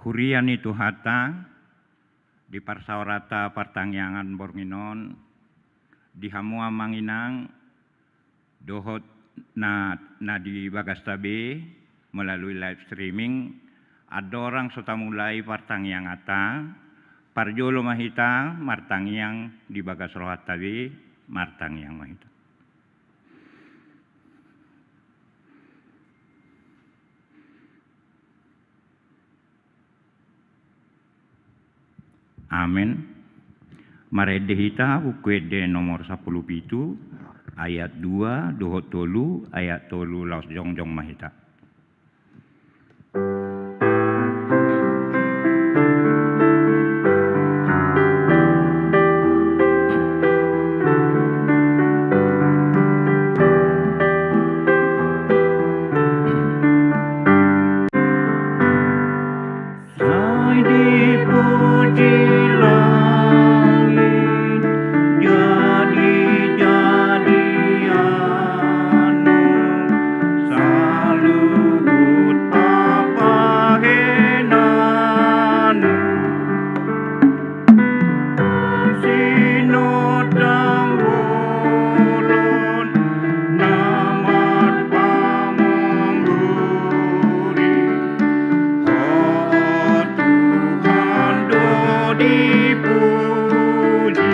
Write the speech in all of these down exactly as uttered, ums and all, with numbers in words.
Huria ni Tuhanta, di parsaoranta partangiangan borngin on, di hamu amang inang, dohot na, na di bagasta be melalui live streaming, andorang so tamulai partangianganta, parjolo ma hita martangiang di bagas rohanta be, martangiang ma hita. Amen. Marende hita Buku Ende nomor sampulu pitu, ayat dua dohot tolu, ayat tolu, laos jongjong ma hita. Sai dipuji langit, jadi-jadianmu, saluhut pambahenanmu. Sinondang bolon na marpamangguri, Ho Tuhan do dipuji.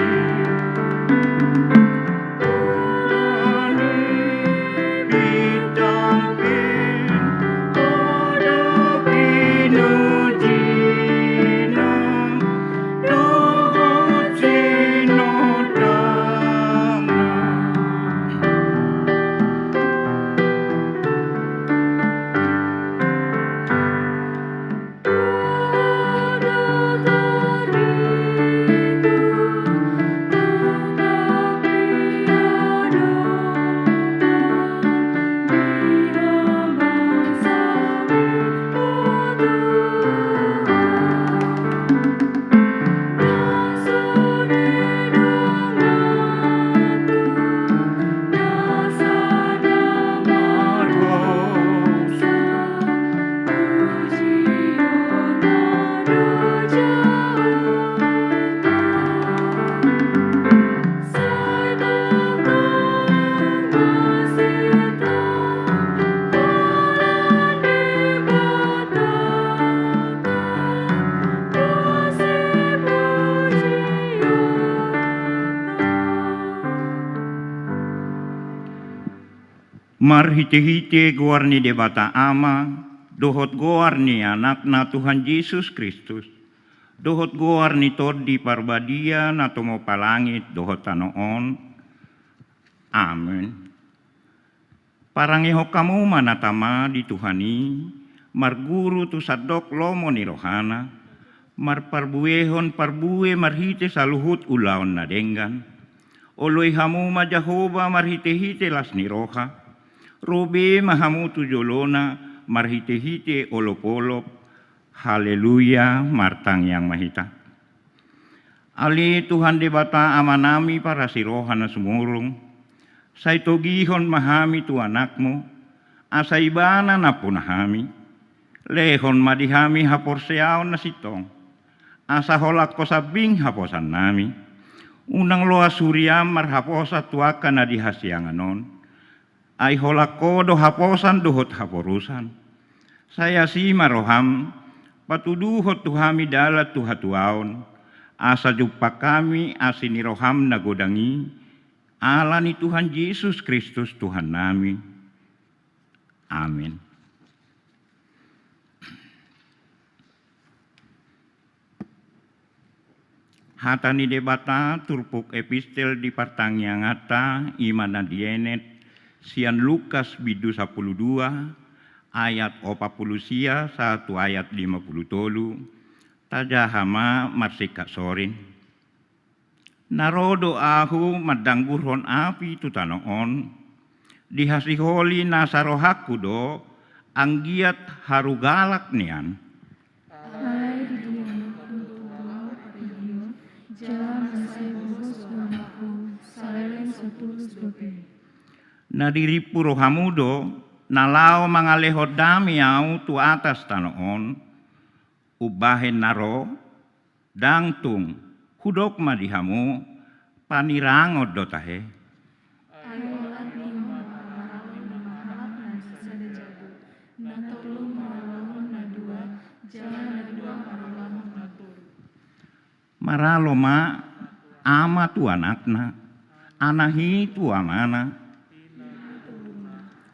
Marhite-hite goar ni Debata Ama, dohot goar ni Anakna Tuhan Jesus Kristus, dohot goar ni Tondi Parbadia na tumompa langit dohot tano on. Amen. Parangehon hamu ma na tama di Tuhan i, marguru tu sandok lomo ni rohana, marparbuehon parbue marhite saluhut ulaon na denggan. Oloi hamu ma Jahowa marhite-hite las ni roha, ro be ma hamu tu jolona marhite-hite olop-olop. Haleluya, martangiang ma hita. Ale Tuhan Debata Amanami parasi roha na sumurung, sai togihon ma hami tu Anakmu, asa Ibana nampuna hami. Lehon ma di hami haporseaon na sintong, asa holan Ho sambing haposannami. Unang loas huriam marhaposan tu angka na di hasiangan on, ai holan Ho do haposan dohot haporusan. Sai asi ma roham, patuduhon tu hami dalan tu hatuaon, asa jumpang hami asi ni roham na godang i, ala ni Tuhan Jesus Kristus Tuhannami. Amen. Hata ni Debata turpuk epistel di partangianganta i ma na dienet sian Lukas bindu sampulu dua ayat opat pulu sia sahat tu ayat lima pulu tolu. Tajaha ma marsingkat sorin. Na ro do Ahu mandanggurhon api tu tano on, di hasiholi nasa rohangku do, anggiat haru galak nian. Alai di dia ma hu tu ahu partingkian, jala na sai bogos tu anakku, saleleng so tulus dope. Na dirimpu rohamu do, na laho mangalehon dame ahu tu atas tano on, Umbahen na ro, ndang tung, hudok ma di hamu, panirangon do tahe. Ai olat ni ho ma maralo lima halak na sada jabu, na tolu marolahon na dua, jala na dua marolahon na tolu. Maralo ma ama tu anakna, anak i tu amana,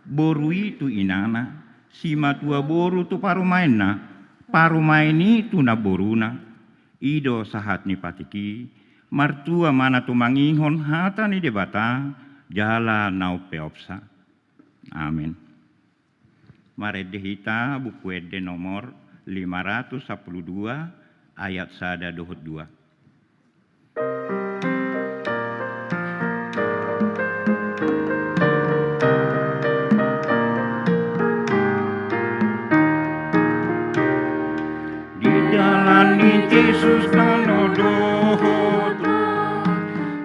boru i tu inana, simatua boru tu parumaenna, parumaen i tu namboruna. I do sahat ni patik i. Martua ma na tumangihon hata ni Debata jala na umpeopsa. Amen. Marende hita Buku Ende nomor lima ratus sampulu dua, ayat sada dohot dua. Di dalan ni Jesus tano dohot,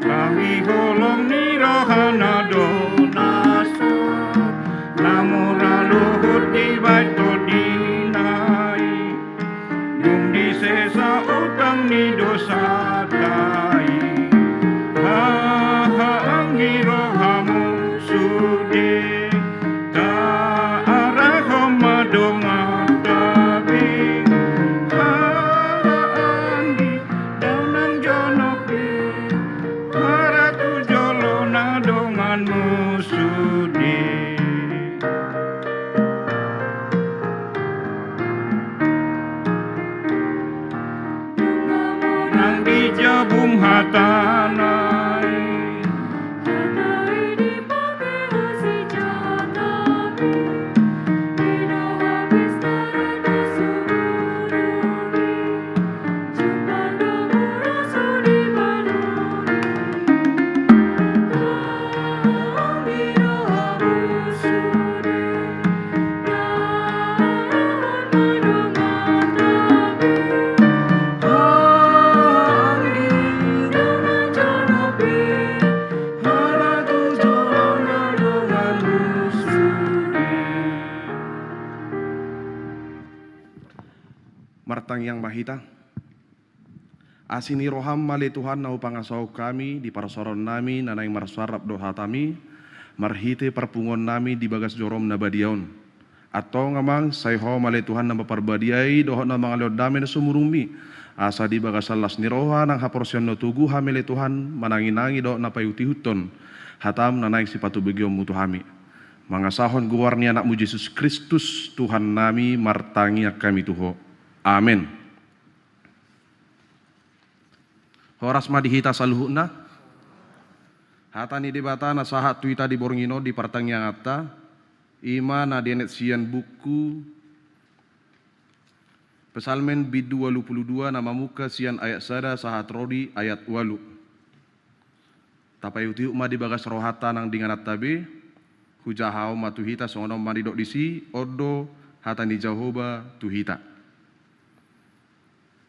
tangi holong ni rohana do na sat, na mura dohot dibaen tondina i. Dung disesa utang ni dosanta i, haha anggi rohamu sude, taarahon ma donganta be, haha anggi daonan jonok be, hara tu jolo na donganmu sude. Nang di jabum hatana i. Martangiang ma hita. Asi ni roham ma ale Tuhan na hupangasahon hami di parsaorannami na naeng marsuarrap do hatami, marhite parpunguannami di bagas jorom na badia on. Antong Amang, sai Ho ma ale Tuhan na mamparbadiai dohot na mangalehon dame na sumurung-Mi, asa di bagasan las ni roha nang haporseaon na togu hami ale Tuhan manangi-nangi dohot na paihut-ihuthon hatam na naeng sipatubegeonmu tu hami. Mangasahon goar ni Anakmu Jesus Kristus Tuhannami martangiang hami tu Ho. Amen. Horas ma di hita saluhutna. Hata ni Debata na sahat tu hita di borngin on di partangianganta, i ma na dienet sian buku Psalmen bindu ualu pulu dua na mamungka sian ayat sada sahat ro di ayat ualu. Tapaihut-ihut ma di bagas rohanta nang di ingananta be, hujaha on ma tu hita songon on ma nidok disi, on do hata ni Jahowa tu hita.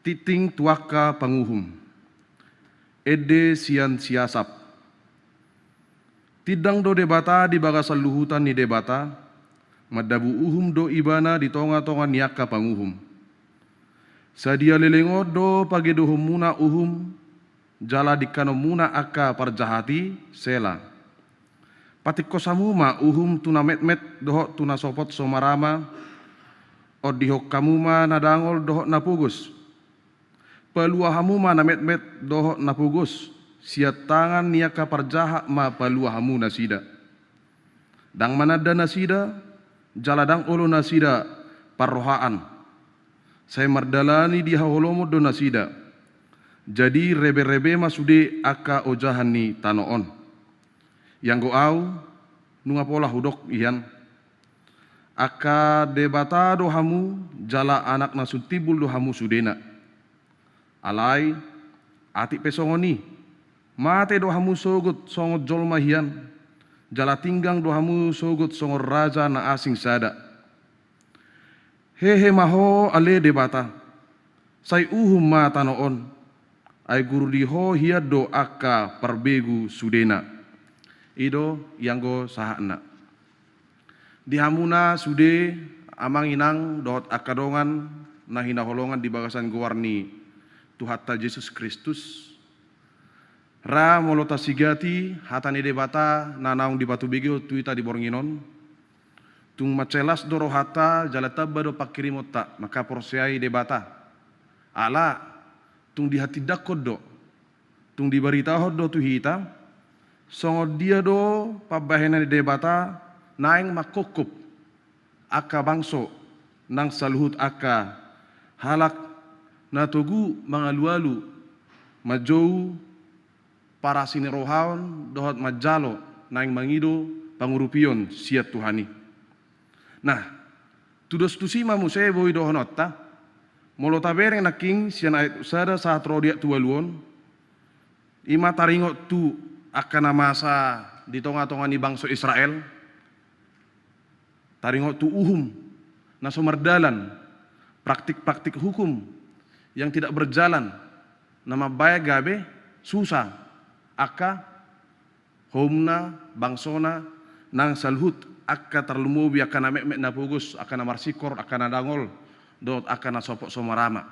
Tingting tu angka panguhum. Ende sian si Asap. Tindang do Debata di bagasan luhutan ni debata, mandabu uhum do Ibana di tonga-tonga ni angka panguhum. Sadia leleng on do pagedohonmuna uhum, jala dingkanonmuna angka parjahat i? Sela. Patingkos hamu ma uhum tu na metmet dohot tu na sopot so marama, ondihon hamu ma na dangol dohot na pogos. Palua hamu ma na metmet dohot na pogos, sian tangan ni angka parjahat ma palua hamu nasida. Ndang mananda nasida, jala ndang olo nasida parrohaan. Sai mardalani di haholomon do nasida. Jadi rebe-rebe ma sude angka ojahan ni tano on. Ianggo Ahu, nunga pola hudok hian. Angka debata do hamu, jala anak na sun timbul do hamu sudena. Alai, atik pe songon i, mate do hamu sogot songon jolma hian, jala tinggang do hamu sogot songon raja na asing sada. Hehe ma ho ale Debata, sai uhum ma tano on, ai guru di ho hian do angka parbegu sudena. I do ianggo sahatna. Di hamuna sude, amang inang dohot angka dongan na hinaholongan di bagasan goar ni Tuhanta Jesus Kristus. Ra molo tasigati hata ni Debata na naung dipatubegehon tu hita di borngin on, tung mansai las do rohanta jala tamba do pangkirimonta mangkaporseai Debata. Ala tung dihatindangkon do, tung dibaritahon do tu hita, songon dia do pambahenan ni Debata naeng manghophop angka bangso nang saluhut angka halak na togu mangalualu, manjou parasinirohaon dohot manjalo naeng mangido pangurupion sian Tuhan i. Nah, tudos tusi ma muse boi dohononta, molo tabereng nangkin sian ayat sada sahat ro di ayat ualu on, i ma taringot tu angka na masa di tongatonga ni bangso Israel, taringot tu uhum na so mardalan, praktik-praktik hukum yang tidak berjalan, na mambahen gabe susa angka houmna, bangsona, nang saluhut angka tarlumobi angka na metmet na pogos, angka na marsingkor, angka na dangol, dohot angka na sompok so marama.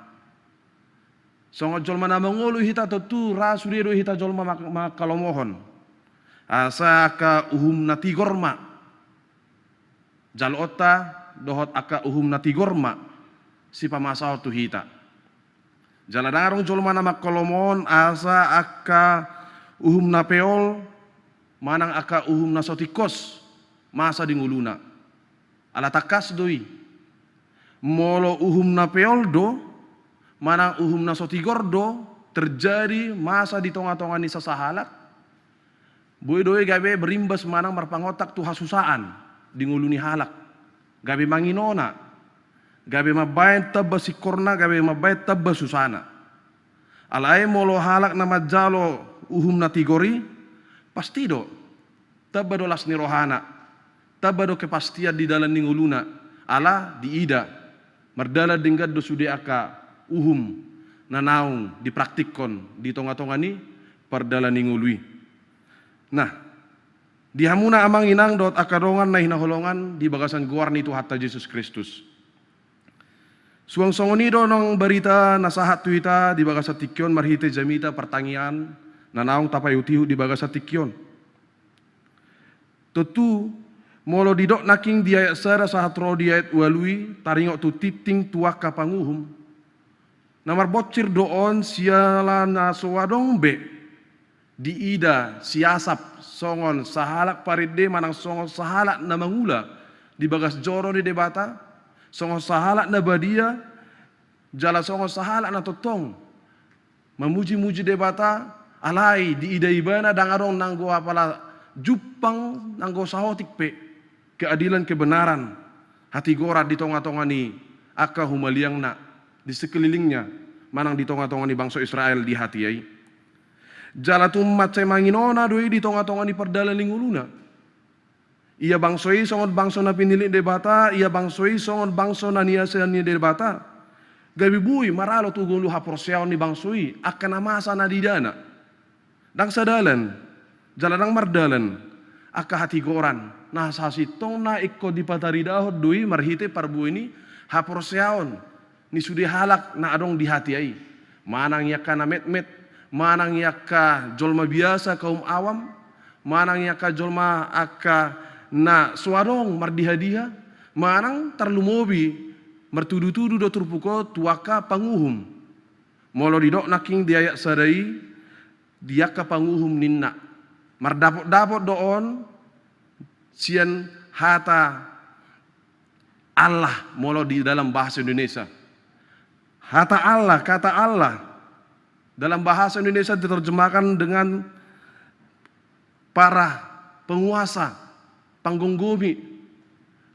Songon jolma na mangolu hita tontu ra sude do hita jolma mang-, mangkalomohon. Asa angka uhum na tigor ma jaloonta dohot angka uhum na tigor ma sipamasahon tu hita. Jala ndang adong jolma na mangkalomohon asa angka uhum na peol manang angka uhum na so tingkos masa di ngoluna. Ala tangkas do i. Molo uhum na peol do manang uhum na so tigor do terjadi masa di tongatonga ni sasahalak, boi do i gabe berimbas manang marpangontak tu hasusaan di ngolu ni halak. Gabe manginona, gabe mambahen tamba singkorna, gabe mambahen tamba susana. Alai molo halak na manjalo uhum na tigor i, pasti do tamba do las ni rohana, tamba do kepastian di dalan ni ngoluna, ala diida mardalan denggan do sude angka uhum na naung dipraktikkon di tongatonga ni pardalan ni ngolu i. Nah, di hamuna amang inang dohot angka dongan na hinaholongan di bagasan goar ni Tuhanta Jesus Kristus, suang songon i do nang barita na sahat tu hita di bagasan tingki on marhite jamita partangiangan na naung tapaihutihut di bagasan tingki on. Tontu, molo didok nangkin di ayat sada sahat ro di ayat ualu i taringot tu tingting tu angka panguhum, na marbonsir do on siala na so adong be diida si Asap songon sahalak parende manang songon sahalak na mangula di bagas joro ni Debata, songon sahalak na badia, jala songon sahalak na tongtong mamujimuji Debata, alai diida ibana ndang adong nanggo apala jumpang nanggo saotik pe keadilan, kebenaran, hatigoran di tongatonga ni angka humaliangna di sekelilingnya manang di tongatonga ni bangso Israel di hatiha i. Jala tung mansai manginona do i di tongatonga ni pardalan ni ngoluna. Ia bangso i songon bangso na pinillit Debata, ia bangso i songon bangso na niasean ni Debata. Gabe boi maralo tu ngolu haporseaon ni bangso i angka na masa na diidana. Ndang sadalan jala ndang mardalan angka hatigoran na sasintongna ingkon dipataridahon do i marhite parbue ni haporseaon ni sude halak na adong di hatiha i. Manang i angka na metmet, manang i angka jolma biasa, kaum awam, manang i angka jolma angka na so adong mardihadiha, manang tarlumobi martudutudu do turpuk on tu angka panguhum. Molo didok nangkin di ayat sada i, di angka panguhum ninna. Mardapotdapot do on sian hata Allah molo di dalam bahasa Indonesia. Hata Allah, kata Allah dalam bahasa Indonesia diterjemahkan dengan para penguasa, panggomgomi,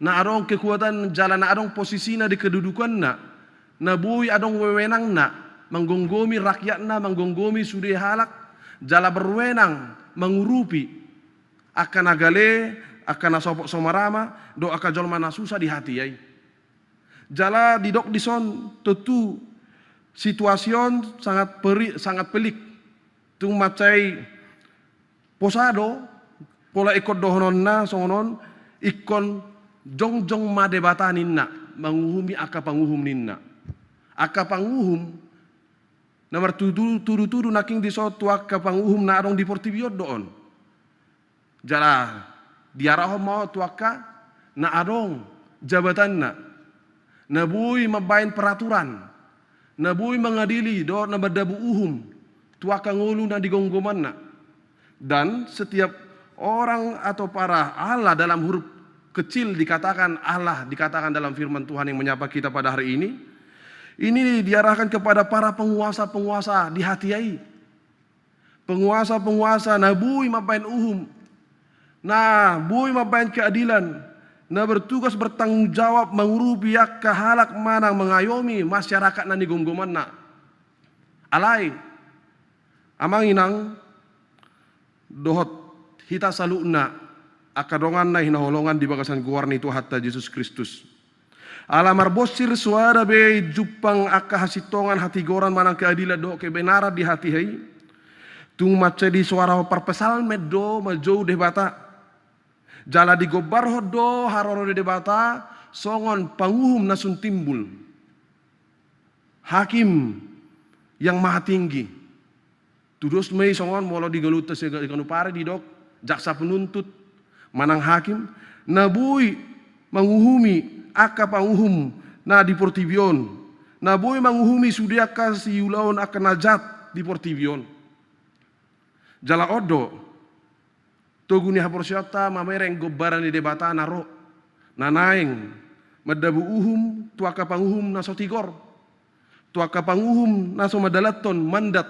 na adong kekuatan jala na adong posisina di kedudukanna, na boi adong wewenangna manggomgomi rakyatna, manggomgomi sude halak, jala berwenang mangurupi angka na gale, angka na sompok so marama, dohot angka jolma na susa di hatiha i. Jala didok dison tontu situasi on sangat peri-, sangat pelik. Tung mansai posa do, pola ingkon dohononna songon on, ingkon jongjong ma Debata ninna manguhumi angka panguhum ninna. Angka panguhum na martudu-tudu nangkin dison tu angka panguhum na adong di portibi on do on. Jala diarahon ma on tu angka na adong jabatanna, na boi mambaen peraturan, na boi mangadili dohot na mandabu uhum tu angka ngolu na di gomgomanna. Dan setiap orang atau para Allah dalam huruf kecil dikatakan Allah, dikatakan dalam firman Tuhan yang menyapa kita pada hari ini, ini diarahkan kepada para penguasa-penguasa di hatiha i. Penguasa-penguasa na boi mambaen uhum, na boi mambaen keadilan, na bertugas bertanggung jawab mangurupi angka halak manang mangayomi masyarakat na di gomgomanna. Alai, amang inang, dohot hita saluhutna angka dongan na hinaholongan di bagasan goar ni Tuhanta Jesus Kristus. Ala marbonsir soada be jumpang angka hasintongan, hatigoran manang keadilan dohot kebenaran di hatiha i, tung mansai disoarahon parpsalmen do manjou Debata. Jala digombarhon do haroro ni Debata songon panguhum na sun timbul, hakim yang maha tinggi. Tudos ma i songon molo di galuta siganup ari didok jaksa penuntut manang hakim, na boi manguhumi angka panguhum na di portibi on, na boi manguhumi sude angka siulaon angka na jat di portibi on. Jala on do togu ni haporseaonta mamereng gombaran ni Debata na ro, na naeng mandabu uhum tu angka panguhum na so tigor, tu angka panguhum na so mandalanhon mandat,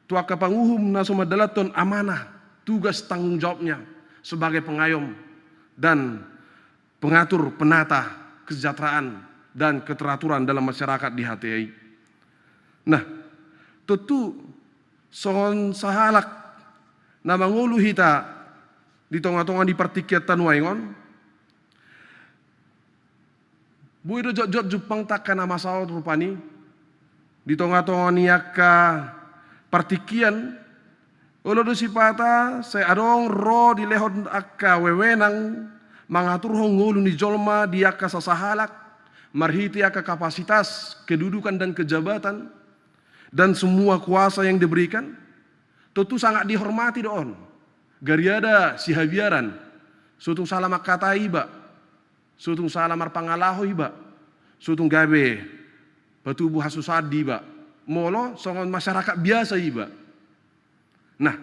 tu angka panguhum na so mandalanhon amanah, tugas tanggung jawabnya sebagai pengayom dan pengatur, penata kesejahteraan dan keteraturan dalam masyarakat di hatiha i. Nah, tontu songon sahalak na mangolu hita di tonga-tonga ni partingkianta nuaeng on, boi do jotjot jumpang angka na masa on rupani di tonga-tonga ni angka partingkian. Olo do sipata sai adong ro dilehon angka wewenang mangaturhon ngolu ni jolma di angka sasahalak marhite angka kapasitas, kedudukan dan kejabatan, dan semua kuasa yang diberikan. Tontu sangat dihormati do on. Gariada sihabiaran, so tung sala mangkatai iba, so tung sala marpangalaho iba, so tung gabe patubu hasusaan di iba molo songon masyarakat biasa iba. Nah,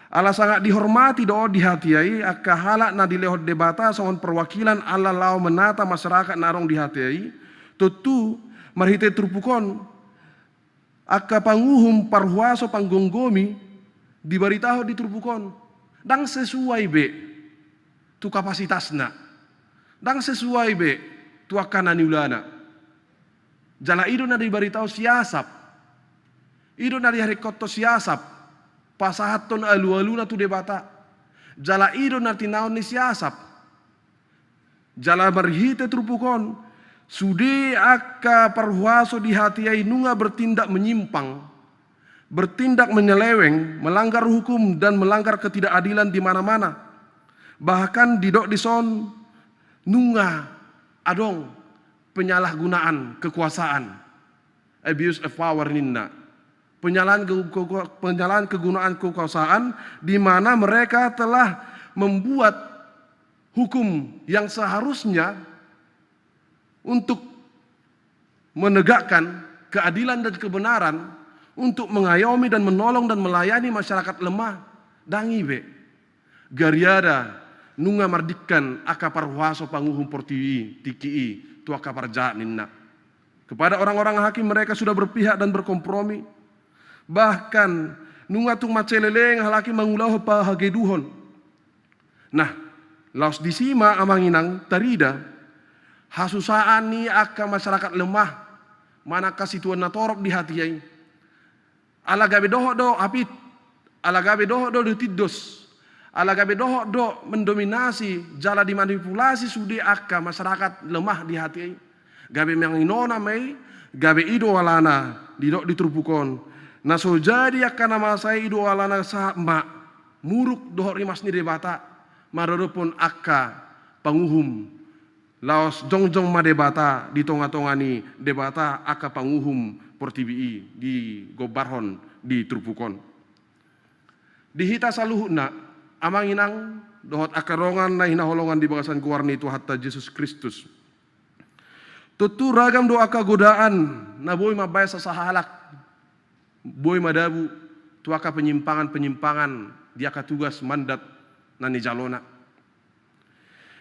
ala sangat dihormati do on di hatiha i angka halak na dilehon Debata songon perwakilan Allah laho menata masyarakat na adong di hatiha i. Tontu marhite turpuk on angka panguhum parhuaso panggomgomi dibaritahon di turpuk on ndang sesuai be tu kapasitasna, ndang sesuai be tu angka na niulana. Jala i do na dibaritahon si Asap, i do na diharingkothon si Asap pasahathon alualuna tu Debata. Jala i do na tinaon ni si Asap. Jala marhite turpuk on, sude angka parhuaso di hatiha i nunga bertindak menyimpang, bertindak menyeleweng, melanggar hukum dan melanggar ketidakadilan di mana-mana. Bahkan didok dison nunga adong penyalahgunaan kekuasaan, abuse of power ninna. Penyalahan ke-, ke-, penyalahan kegunaan kekuasaan di mana mereka telah membuat hukum yang seharusnya untuk menegakkan keadilan dan kebenaran, untuk mengayomi dan menolong dan melayani masyarakat lemah, ndang i be. Gariada nunga mardingkan angka parhuaso panguhum portibi i tingki i tu angka parjahat ninna. Kepada orang-orang hakim mereka sudah berpihak dan berkompromi. Bahkan nunga tung mansai leleng halak i mangulahon pahageduhon. Nah, laos disi ma amang inang tarida hasusaan ni angka masyarakat lemah manang angka situan na torop di hatiha i. Ala gabe dohot do apit, ala gabe dohot do ditindos, ala gabe dohot do mendominasi jala dimanipulasi sude angka masyarakat lemah di hatiha i. Gabe manginona ma i, gabe i do alana didok di turpuk on. Na so jadi angka na masa i, i do alana sahat ma muruk dohot rimas ni Debata maradophon angka panguhum Laos jongjong ma Debata di tonga-tonga ni debata angka panguhum portibi i digombarhon di turpuk on. Di hita saluhutna, amang inang, dohot angka dongan na hinaholongan di bagasan goar ni Tuhanta Jesus Kristus. Tontu ragam do angka godaan na boi mambaen sasahalak, boi madabu tu angka penyimpangan-penyimpangan di angka tugas mandat na nijalona.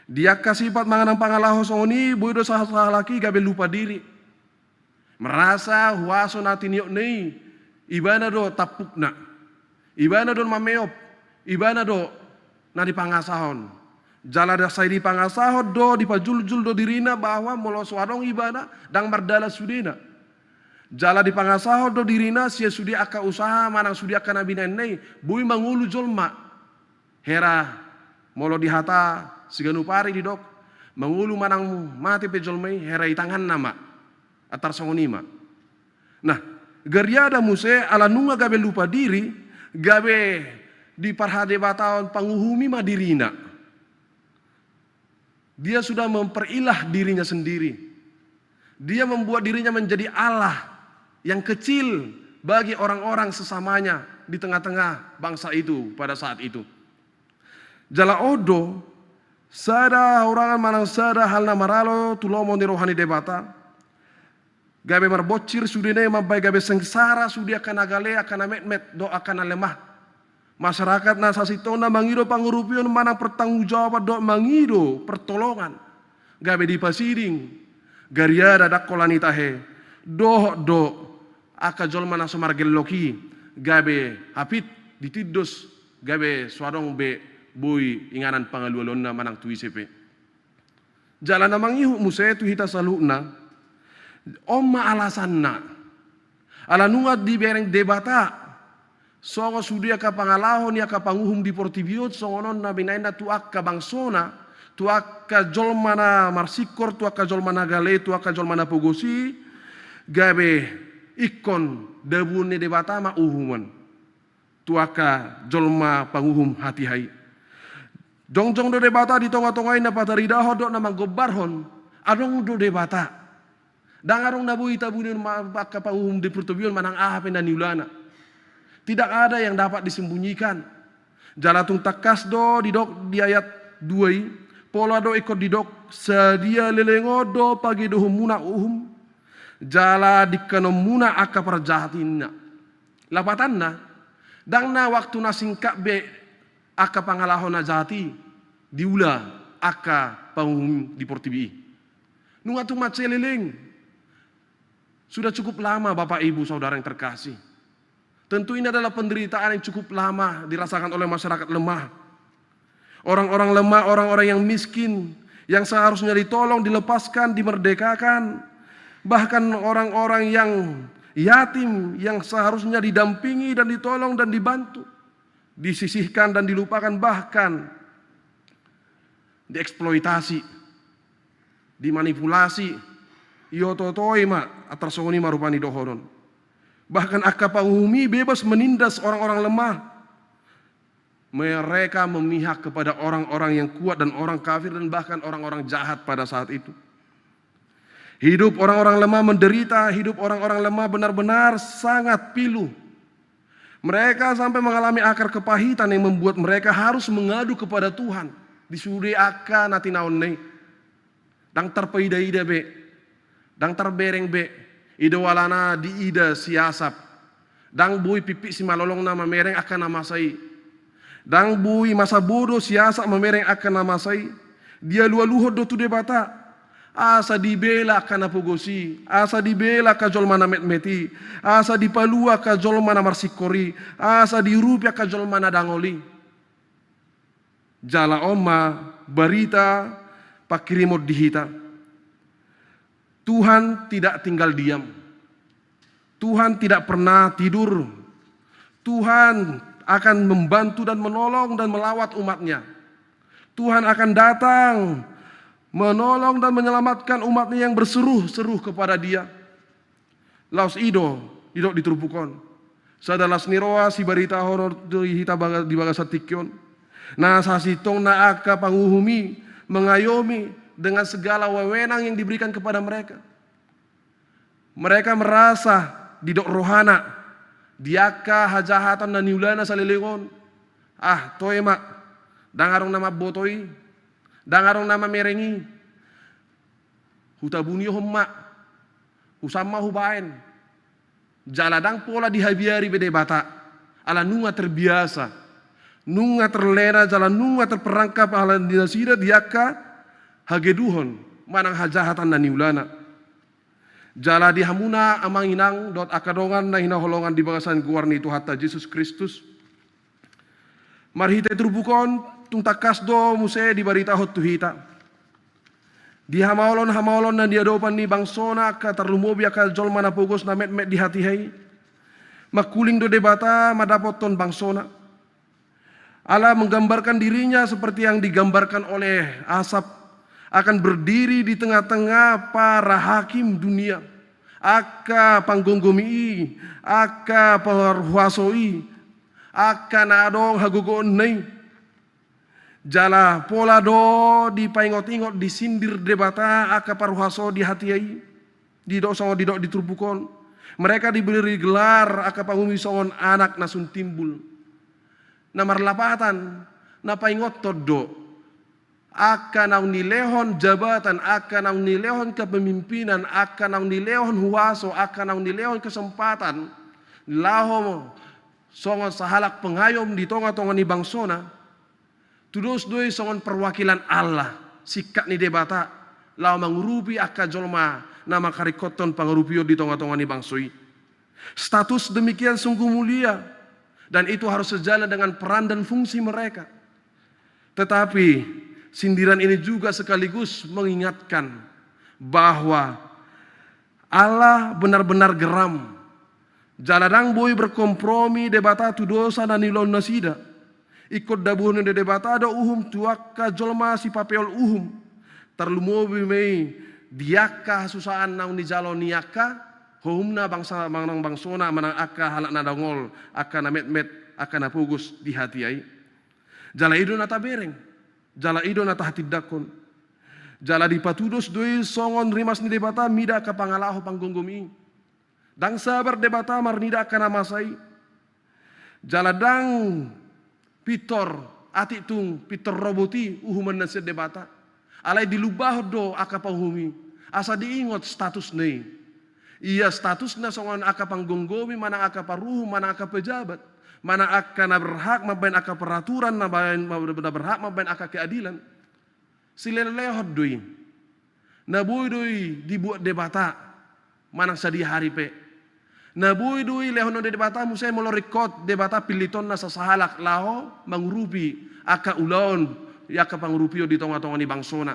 Di angka sifat manang pangalaho songon i, boi do sasahalak i gabe lupa diri. Merasa huaso na tiniokna i, ibana do tampukna. Ibana do mameop, ibana do na dipangasahon. Jala da sai dipangasahon do, dipajuljul do dirina bahwa molo so adong ibana, ndang mardalan sudena. Jala dipangasahon do dirina sian sude angka usaha manang sude angka na binaenna i, boi mangolu jolma. Hera, molo di hata siganup ari didok, mangolu manang mate pe jolma i, hera i tanganna ma. Antar songon i ma. Nah, gariada muse ala nunga gabe lupa diri, gabe diparhadebatahon panguhumi ma dirina. Dia sudah memperilah dirinya sendiri. Dia membuat dirinya menjadi Allah yang kecil bagi orang-orang sesamanya di tengah-tengah bangsa itu pada saat itu. Jala on do, sada hurangan manang sada hal na maralo tu lomo ni roha ni Debata, gabe marbonsir sudena i mambaen gabe sengsara sude angka na gale, angka na metmet, dohot angka na lemah. Masyarakat na sasintongna mangido pangurupion manang pertanggungjawaban dohot mangido pertolongan. Gabe dipasiding, gariada ndang holan i tahe, dohot do angka jolma na so margellok i, gabe hapit ditindos, gabe so adong be boi inganan pangalualuanna manang tu ise pe. Jala na mangihut muse tu hita saluhutna, on ma alasanna. Ala nunga dibereng Debata songon sude angka pangalaho ni angka panguhum di portibi on, songon on na binaenna tu angka bangsona, tu angka jolma na marsingkor, tu angka jolma na gale, tu angka jolma na pogos i, gabe ingkon dabuon ni Debata ma uhumon tu angka jolma panguhum hatiha i. Jongjong do Debata di tonga-tonga i na pataridahon dohot na manggombarhon, adong do Debata. Ndang adong na boi tabuni ma-, angka panguhum di portibi on manang aha pe na niulana. Tidak ada yang dapat disembunyikan. Jala tung tangkas do didok di ayat dua i, pola do ingkon didok, sadia leleng on do pagedohonmuna uhum, jala dingkanonmuna angka parjahatanna. Lapatanna, ndang na waktu na singkat be angka pangalaho na jahat i diula angka panguhum di portibi i. Nunga tung mansai leleng. Sudah cukup lama, Bapak, Ibu, Saudara yang terkasih. Tentu ini adalah penderitaan yang cukup lama dirasakan oleh masyarakat lemah. Orang-orang lemah, orang-orang yang miskin, yang seharusnya ditolong, dilepaskan, dimerdekakan. Bahkan orang-orang yang yatim, yang seharusnya didampingi dan ditolong dan dibantu, disisihkan dan dilupakan, bahkan dieksploitasi, dimanipulasi, ioto-otoi ma, antar songon i ma rupani dohonon. Bahkan angka panguhum i bebas menindas orang-orang lemah. Mereka memihak kepada orang-orang yang kuat dan orang kafir dan bahkan orang-orang jahat pada saat itu. Hidup orang-orang lemah menderita, hidup orang-orang lemah benar-benar sangat pilu. Mereka sampai mengalami akar kepahitan yang membuat mereka harus mengadu kepada Tuhan di sude angka na tinaonna i. Ndang tarpaida-ida be, ndang tarbereng be, i do alana diida si Asap. Ndang boi pimpit simalolongna mamereng angka na masa i. Ndang boi masa bodo si Asap mamereng angka na masa i. Dialualuhon do tu Debata, asa dibela angka na pogos i, asa dibela angka jolma na metmet i, asa dipalua angka jolma na marsingkor i, asa diurupi angka jolma na dangol i. Jala on ma barita pangkirimon di hita. Tuhan tidak tinggal diam. Tuhan tidak pernah tidur. Tuhan akan membantu dan menolong dan melawat umat-Nya. Tuhan akan datang menolong dan menyelamatkan umat-Nya yang berseru-seru kepada Dia. Laos i do didok di turpuk on. Sada las ni roha sibaritahon di hita baga-, di bagasan tingki on. Na sasintongna angka panguhum i mangayomi dengan segala wewenang yang diberikan kepada mereka. Mereka merasa didok rohana di angka hajahatan na niulana saleleng on. Ah, toe ma, ndang adong na mamboto i, ndang adong na mamereng i. Hutabunihon ma, husam ma hubaen. Jala ndang pola dihabiari be Debata, ala nunga terbiasa, nunga terlena jala nunga terperangkap ala ni nasida di angka hageduhon manang hajahatan na niulana. Jala di hamuna amang inang dohot angka dongan na hinaholongan di bagasan goar ni Tuhanta Jesus Kristus, marhite turpuk on tung tangkas do muse dibaritahon tu hita. Di hamaolon-hamaolon na niadopan ni bangsona angka tarlumobi angka jolma na pogos na metmet di hatiha i, mangkuling do Debata mandapothon bangsona. Allah menggambarkan dirinya seperti yang digambarkan oleh Asaf, akan berdiri di tengah-tengah para hakim dunia, angka panggomgomi i, angka parhuaso i, angka na adong hagogoonna i. Jala pola do dipaingot-ingot, disindir Debata angka parhuaso di hatiha i, didok songon didok di turpuk on. Mereka diberi gelar angka panguhumi songon anak na sun timbul. Na marlapatan, na paingothon do angka naung nilehon jabatan, angka naung nilehon kepemimpinan, angka naung nilehon huaso, angka naung nilehon kesempatan laho songon sahalak pengayom di tonga-tonga ni bangsona. Tudos do i songon perwakilan Allah, singkat ni Debata, laho mangurupi angka jolma na mangkaringkothon pangurupion di tonga-tonga ni bangso i. Status demikian sungguh mulia, dan itu harus sejalan dengan peran dan fungsi mereka. Tetapi sindiran ini juga sekaligus mengingatkan bahwa Allah benar-benar geram. Jala ndang boi berkompromi Debata tu dosa na niulaon nasida. Ingkon dabuhon ni Debata do uhum tu angka jolma sipapeol uhum. Tarlumobi ma i di angka hasusaan naung nijalo ni angka uhumna bangsa manang bangsona manang angka halak na dongol, angka na metmet, angka na pogos di hatiha i. Jala i do na tabereng, jala i do na tahatindangkon. Jala dipatudos do i songon rimas ni Debata mida angka pangalaho panggomgomi i. Ndang sabar Debata marnida angka na masa i. Jala ndang pintor atik tung pintor robot i uhuman na sian Debata. Alai dilumbahon do angka panguhumi asa diingot statusna i. Ia statusna songon angka panggomgomi manang angka paruhum manang angka pejabat manang angka na berhak mambaen angka peraturan na baen, na berhak mambaen angka keadilan. Silehonlehon do i. Na boi do i dibuat Debata manang sadihari pe. Na boi do i lehonon Debata muse molo ringkot Debata pillitonna sasahalak laho mangurupi angka ulaon i angka pangurupion di tonga-tonga ni bangsona.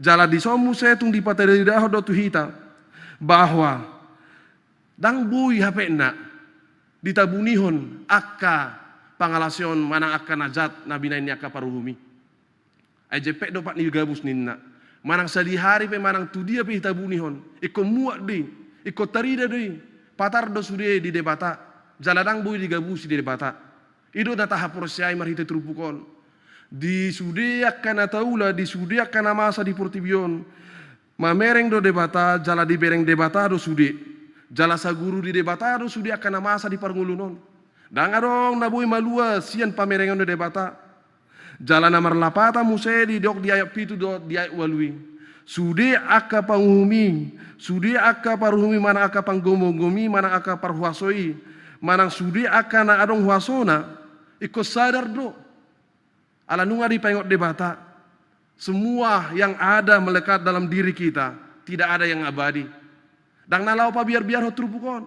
Jala dison muse tung dipataridahon do tu hita bahwa ndang boi hapena ditabunihon angka pangalaosion manang angka na jat na binaen ni angka paruhum i. Ai jempek do pat ni gabus ninna. Manang sadihari pe manang tu dia pe ditabunihon, ingkon muat do i, ingkon tarida do i, patar do sude di Debata, jala ndang boi digabusi di Debata. I do na tahaporseai marhite turpuk on. Di sude angka na taula, di sude angka na masa di portibi on, mamereng do Debata, jala dibereng Debata do sude. Jala saguru di Debata do sude angka na masa di parngoluon on. Ndang adong na boi malua sian pamerengon ni Debata. Jala na marlapatan muse didok di ayat pitu dohot di ayat ualu i. Sude angka panguhumi, sude angka paruhumi manang angka panggomgomi manang angka parhuasoi, manang sude angka na adong huasona, ingkon sadar do. Ala nunga dipaingot Debata, semua yang ada melekat dalam diri kita, tidak ada yang abadi. Ndang na laho pabiarbiarhon turpuk on.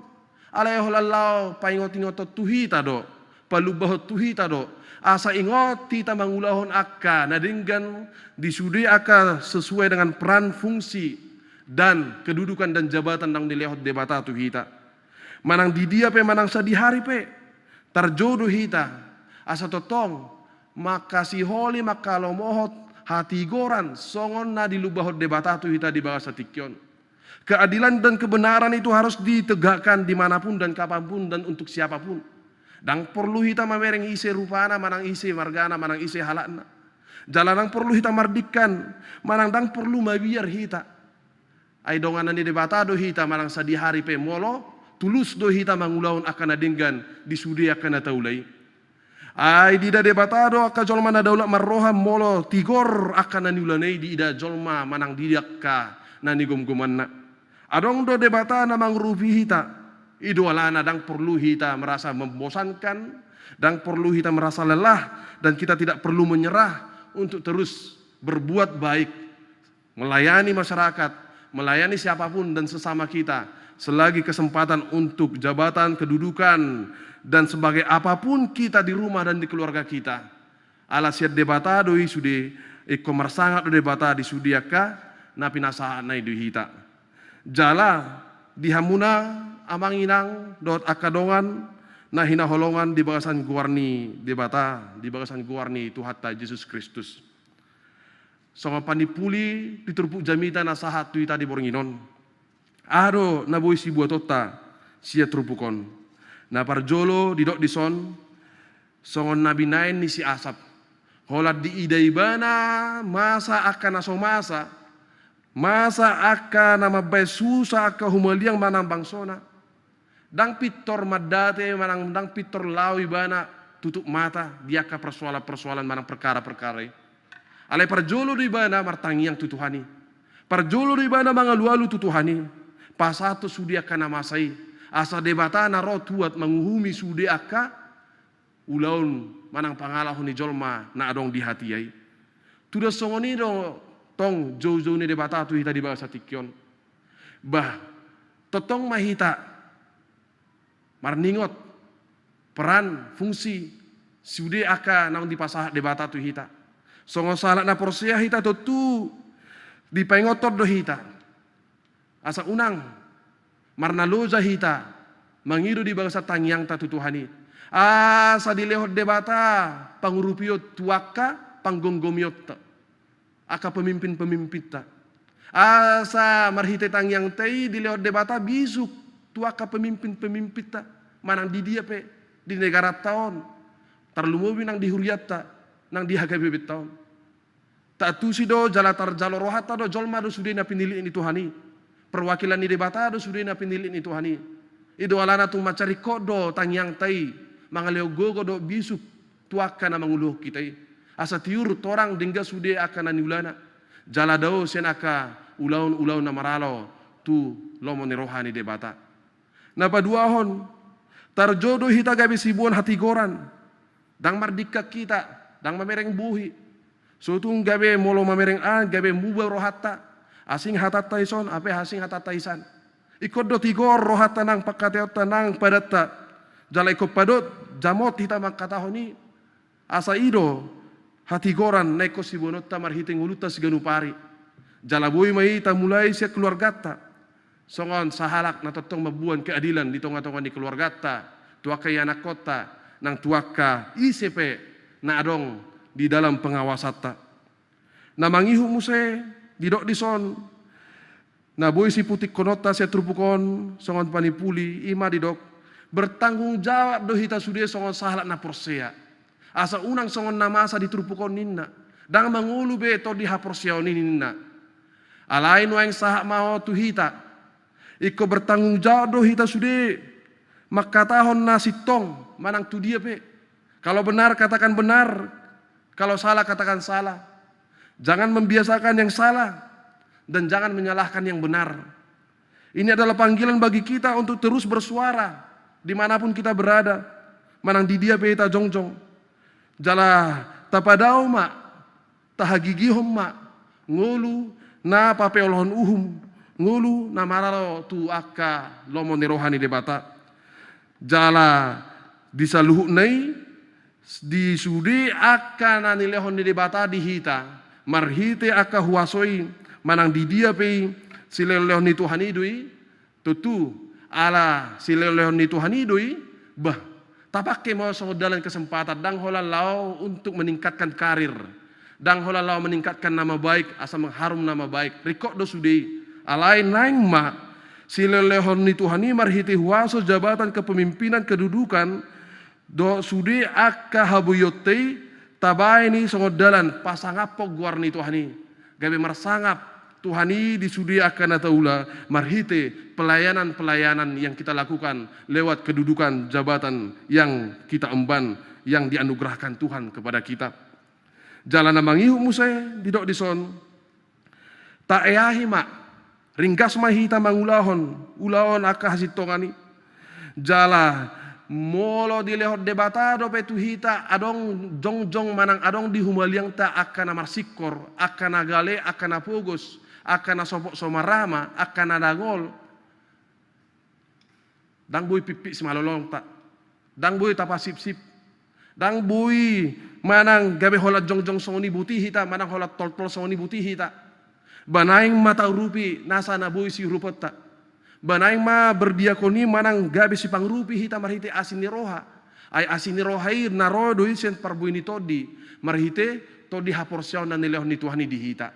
Alai holan laho paingotingothon tu hita do, palumbahon tu hita do. Asa ingot hita mangulahon angka na denggan di sude angka sesuai dengan peran, fungsi, dan kedudukan dan jabatan naung dilehon Debata tu hita. Manang di dia pe manang sadihari pe, tarjou do hita. Asa tongtong mangkasiholi, mangkalomohon hatigoran songon na dilumbahon Debata tu hita di bagasan tingki on. Keadilan dan kebenaran itu harus ditegakkan di mana pun dan kapan pun dan untuk siapa pun. Ndang porlu hita mamereng ise rupana, manang ise margana, manang ise halakna. Jala ndang porlu hita mardingkan, manang ndang porlu mabiar hita. Ai donganan ni Debata do hita manang sadihari pe molo tulus do hita mangulahon angka na denggan di sude angka na taula i. Ai diida Debata do angka jolma na daulat marroha molo tigor angka na niulana i diida jolma manang di angka na nigomgomanna. Adong do Debata na mangurupi hita. I do alana ndang porlu hita merasa membosankan, ndang porlu hita merasa lelah, dan kita tidak perlu menyerah untuk terus berbuat baik, melayani masyarakat, melayani siapapun dan sesama kita, selagi kesempatan untuk jabatan, kedudukan, dan sebagai apapun kita di rumah dan di keluarga kita. Ala sian Debata do i sude, ingkon marsangap do Debata di sude angka na pinasahatna i di hita. Jala di hamuna amang inang dohot angka dongan na hinaholongan di bagasan goar ni Debata, di bagasan goar ni Tuhanta Jesus Kristus. Songon panimpuli di turpuk jamita na sahat tu hita di borngin on. Aha do na boi sibuatonta sian turpuk on? Na parjolo didok dison, songon na binaen ni si Asap. Holan diida ibana masa angka na so masa, masa angka na mambaen susa angka humaliang manang bangsona. Ndang pintor mandate manang ndang pintor laho ibana tutup mata di angka persoalan-persoalan manang perkara-perkara i. Alai parjolo do ibana martangiang tu Tuhan i. Parjolo do ibana mangalualu tu Tuhan i. Pasahat tu sude angka na masa i. Asa Debata na ro tuat manguhumi sude angka ulaon manang pangalaho ni jolma na adong di hatiha i. Tuda songon i do tong joujou ni Debata tu hita di bagasan tingki on. Bah, tongtong ma hita marningot peran, fungsi sude angka naung dipasahat Debata tu hita. Songon sahalak na porsea hita tontu dipaingothon do hita. Asa unang marnaloja hita mangido di bagasan tangiangta tu Tuhan i. Asa dilehon Debata pangurupion tu angka panggonggomionta, angka pemimpin-pemimpinta. Asa marhite tangiangta i dilehon Debata bisuk tu angka pemimpin-pemimpinta, manang di dia pe di negaranta on, tarlumobi nang di hurianta, nang di H K B P-ta on. Taantusi do jala tarjalo rohanta do jolma do sude na pinillit ni Tuhan i. Perwakilan ni Debata do sude na pinillit ni Tuhan i. I do alana tung mansai ringkot do tangiangta i mangalehon gogo dohot bisuk tu angka na manguluhon hita i. Asa tiur torang denggan sude angka na niulana. Jala dao sian angka ulaon-ulaon na maralo tu lomo ni roha ni Debata. Na paduahon, tarjou do hita gabe siboan hatigoran. Ndang mardingkan hita, ndang mamereng bohi. So tung gabe molo mamereng an, gabe muba rohanta. Asing hatanta dison, hape asing hatanta disan. Ingkon do tigor rohanta nang pangkataionta nang padanta. Jala ingkon padot, jamot hita mangkatahon i. Asa i do hatigoran na ingkon siboanonta marhite ngolunta siganup ari. Jala boi ma i tamulai sian keluarganta. Songon sahalak na tongtong mamboan keadilan di tonga-tonga ni keluarganta, tu angka ianakkonta, nang tu angka ise pe na adong di dalam pengawasanta. Na mangihut muse, didok dison, na boi siputikkononta sian turpuk on, songon panimpuli, i ma didok, bertanggung jawab do hita sude songon sahalak na porsea. Asa unang songon na masa di turpuk on ninna. Ndang mangolu be tondi haporseaon i ninna. Alai nuaeng sahat ma on tu hita. Ingkon bertanggung jawab do hita sude mangkatahon na sintong manang tu dia pe. Kalau benar katakan benar, kalau salah katakan salah. Jangan membiasakan yang salah dan jangan menyalahkan yang benar. Ini adalah panggilan bagi kita untuk terus bersuara di mana pun kita berada, manang di dia pe hita jongjong. Jala tapadao ma, tahagigihon ma ngolu na papeolhon uhum, ngolu na maralo tu angka lomo ni roha ni Debata. Jala di saluhutna i, di sude angka na nilehon ni Debata di hita, marhite angka huaso i, manang di dia pe i, silehon-lehon ni Tuhan i do i, tontu, ala silehon-lehon ni Tuhan i do i, bah, tapangke ma songon dalan kesempatan, ndang holan laho untuk meningkatkan karir, ndang holan laho meningkatkan nama baik, asa mengharum nama baik, ringkot do sude i, alai naeng ma, silehon-lehon ni Tuhan i marhite huaso jabatan kepemimpinan kedudukan, dohot sude angka haboionta i, Tabaen i songon dalan pasangaphon goar ni Tuhan i, gabe marsangap Tuhan i di sude angka na taula marhite pelayanan-pelayanan yang kita lakukan lewat kedudukan jabatan yang kita emban, yang dianugerahkan Tuhan kepada kita. Jala na mangihut muse didok dison, taeahi ma, ringgas ma hita mangulahon ulaon angka hasintongan i. Jala molo dilehon Debata dope tu hita adong jongjong manang adong di humaliangta angka na marsingkor, angka na gale, angka na pogos, angka na sopot so marama, angka na dangol, ndang boi pimpik simalolongta, ndang boi tapasipsip, ndang boi manang gabe holan jongjong songon i boti hita, manang holan toltol songon i boti hita. Ba naeng ma taurupi nasa na boi siuruponta. Ba naeng ma berdiakoni manang gabe sipangurupi hita marhite asi ni roha. Ai asi ni roha i na ro do i sian parbue ni tondi, marhite tondi haporseaon na nilehon ni Tuhan i di hita.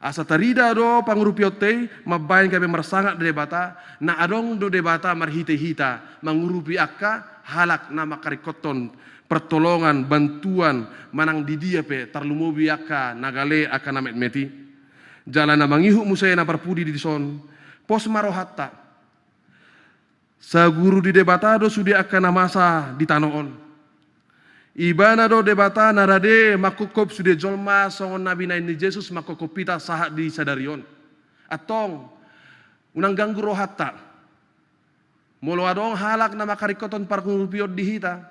Asa tarida do pangurupionta i mambaen gabe marsangap Debata, na adong do Debata marhite hita mangurupi angka halak na mangkaringkothon pertolongan, bantuan, manang di dia pe, tarlumobi angka na gale, angka na metmet i. Jala na mangihut muse na parpudi dison, pos ma rohanta. Saguru ni Debata do sude angka na masa di tano on. Ibana do Debata na rade mangkophop sude jolma songon na binahen ni Jesus mangkophop hita sahat di sadari on. Antong, unang ganggu rohanta. Molo adong halak na mangkaringkothon pangurupion di hita,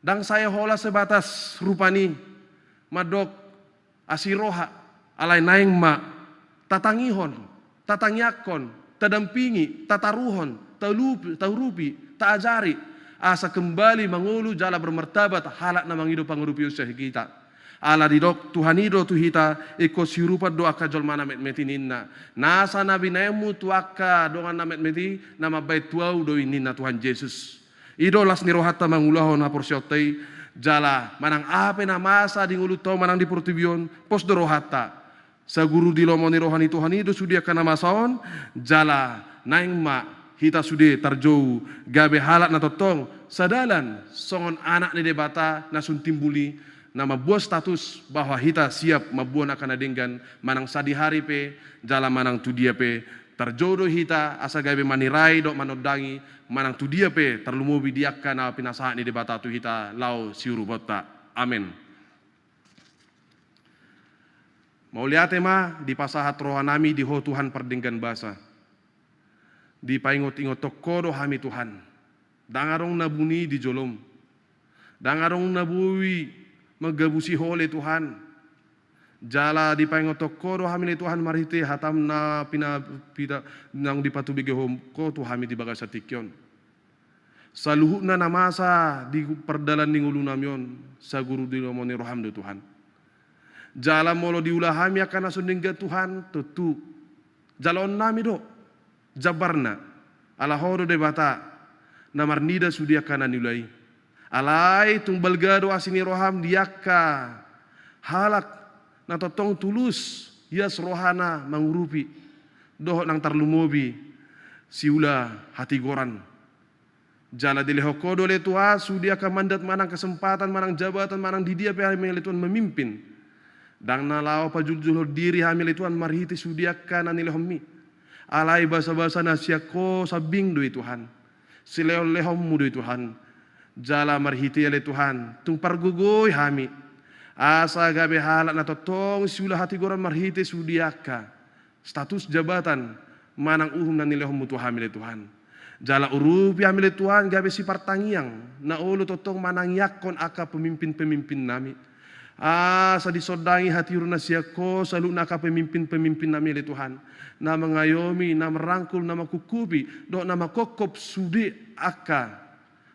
ndang sai holan sebatas rupani, mandok asi roha, alai naeng ma tatangihon, tatangiangkon, tadampingi, tataruhon, talup-, taurupi, taajari, asa kembali mangolu jala bermartabat halak na mangido pangurupion sian hita. Ala didok Tuhan i do tu hita, ingkon siurupan do angka jolma na metmet i ninna. Nasa na binaenmu tu angka dongan na metmet i, na mambaen tu ahu do i ninna Tuhan Jesus. I do las ni rohanta mangulahon haporseaonta i, jala manang aha pe na masa di ngolunta on manang di portibi on, pos do rohanta. Saguru di lomo ni roha ni Tuhan i do sude angka na masa on, jala naeng ma hita sude tarjou gabe halak na tongtong sadalan songon anak ni Debata na sun timbul i, na mamboan status bahwa hita siap mamboan angka na denggan manang sadihari pe jala manang tu dia pe, tarjou do hita asa gabe manirai dohot manondangi manang tu dia pe, tarlumobi di angka na pinasahat ni Debata tu hita laho siuruponta. Amen. Mauliate ma dipasahat rohanami di Ho Tuhan pardenggan basa. Dipaingot-ingothon Ho do hami Tuhan. Ndang adong na buni di jolom. Ndang adong na boi manggabusi Ho ale Tuhan. Jala dipaingothon Ho do hami ale Tuhan marhite hatam na pina-, pina-, naung dipatubegehon Ho tu hami di bagasan tingki on. Saluhutna na masa di pardalan ni ngolunami on, saguru di lomo ni roham do Tuhan. Jala molo diula hami angka na so denggan Tuhan, tontu jaloonnami do jambarna, ala Ho do Debata na marnida sude angka na niula i. Alai tung balga do asi ni roham di angka halak na tongtong tulus, ias rohana mangurupi, dohot nang tarlumobi siula hatigoran. Jala dilehon Ho do ale Tuhan sude angka mandat manang kesempatan manang jabatan manang di dia pe hami ale Tuhan memimpin. Ndang na laho pajuljulhon diri hami ale Tuhan marhite sude angka na nilehonmi. Alai basa-basa na sian Ho sambing do i Tuhan. Silehon-lehonmu do i Tuhan. Jala marhite i ale Tuhan, tung pargogoi hami. Asa gabe halak na tongtong siula hatigoran marhite sude angka status jabatan manang uhum na nilehonmu tu hami ale Tuhan. Jala urupi hami ale Tuhan gabe sipartangiang na olo tongtong manangiangkon angka pemimpin-pemimpinnami. Asa disondangi hatiuron na sian Ho saluhutna angka pemimpin-pemimpinnami ale Tuhan. Na mangayomi, na merangkul, na mangkupkupi, dohot na mangkophop sude angka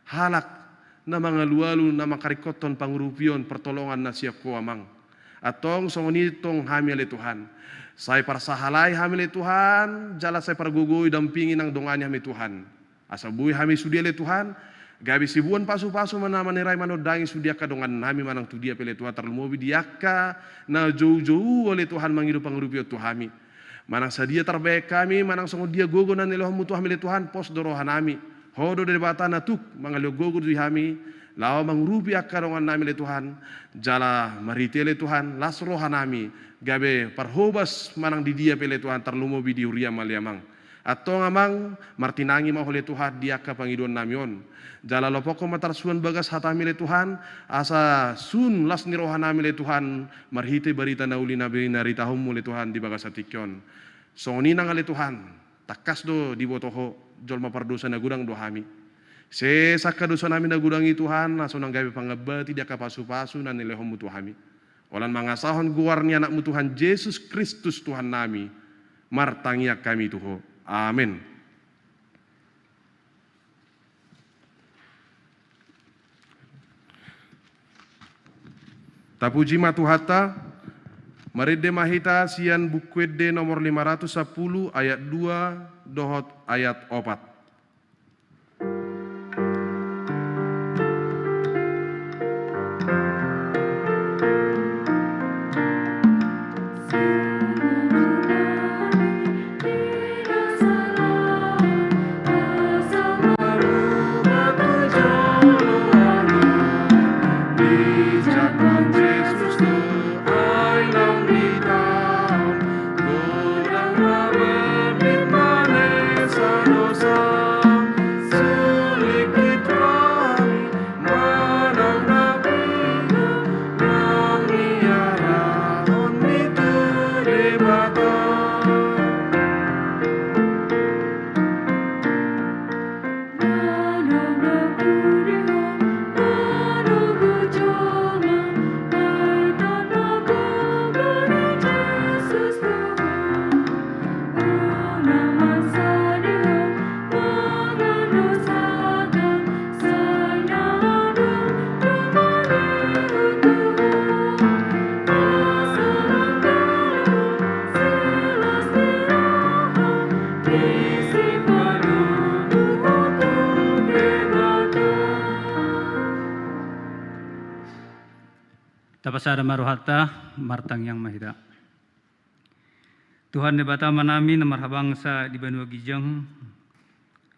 halak na mangalualu na mangkaringkothon pangurupion partolongan na sian Ho Amang. Antong songon i tong hami ale Tuhan. Sai parsahalai hami ale Tuhan, jala sai pargogoi dampingi nang dongani hami Tuhan. Asa boi hami sude ale Tuhan, gabe siboan pasupasu ma na manirai manondangi sude angka dongannami manang tu dia pe ale Tuhan tarlumobi di angka na joujou ale Tuhan mangido pangurupion tu hami. Manang sadia tarbahen hami, manang songon dia gogo na nilehonmu tu hami ale Tuhan, pos do rohanami. Ho do Debata na tuk mangalehon gogo di hami, laho mangurupi angka dongannami ale Tuhan, jala marhite ale Tuhan, las rohanami, gabe parhobas manang di dia pe ale Tuhan, tarlumobi di huriam ale Amang. Antong Amang, martinangi ma Ho ale Tuhan di angka pangidoannami on. Jala lopokkon ma tarsuan bagas hatami ale Tuhan, asa sun las ni rohanami ale Tuhan, marhite barita na uli na binaritahonmu ale Tuhan di bagasan tingki on. Songon i nang ale Tuhan, tangkas do diboto Ho, jolma pardosa na godang do hami. Sesa angka dosanami na godang i Tuhan, asa unang gabe pangambati di angka pasupasu na nilehonmu tu hami. Holan mangasahon goar ni Anakmu Tuhan Jesus Kristus Tuhannami, martangiang hami tu Ho. Amen. Tapuji ma Tuhanta, marende ma hita sian Buku Ende nomor lima ratus sampulu ayat dua dohot ayat opat. Tapasada ma rohanta, martangiang ma hita. Tuhan Debata Amanami na marhabangsa di banua ginjang,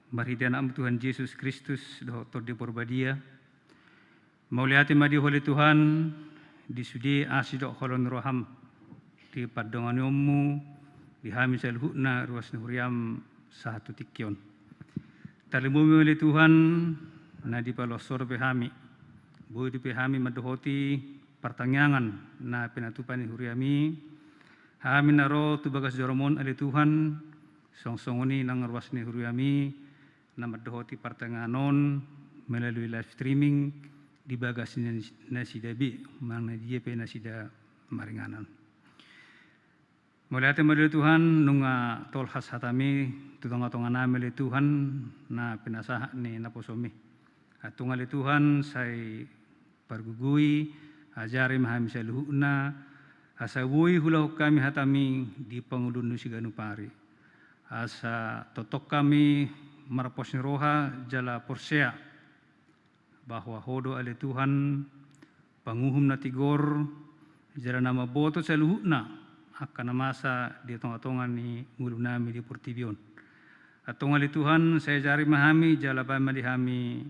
marhite Anakmu Tuhan Jesus Kristus dohot Tondi Porbadia, mauliate ma di Ho ale Tuhan, di sude asi dohot holong ni roham, di pandonganionmu di hami saluhutna ruas ni huriam sahat tu tingki on. Tarlumobi ma ale Tuhan, na dipaloas Ho dope hami, boi dope hami mandohoti partangiangan na pinatupa ni huriam i, hami na ro tu bagas joroM on ale Tuhan, songon i nang ruas ni huriam i, na mandohoti partangiangan on melalui live streaming di bagas ni nasida be, manang na dia pe nasida maringanan. Mauliate ma di Ho ale Tuhan, nunga tolhas hataMi tu tongatonganami ale Tuhan, na pinasahat ni naposoMi. Antong ale Tuhan, sai pargogoi, ajari ma hami saluhutna, asa boi huulahon hami hataMi di pangoluan ni siganup ari. Asa tongtong hami marpos ni roha jala porsea bahwa Ho do ale Tuhan, panguhum na tigor, jala na mamboto saluhutna angka na masa di tongatonga ni ngolunami di portibi on. Antong ale Tuhan, sai ajari ma hami, jala baen ma di hami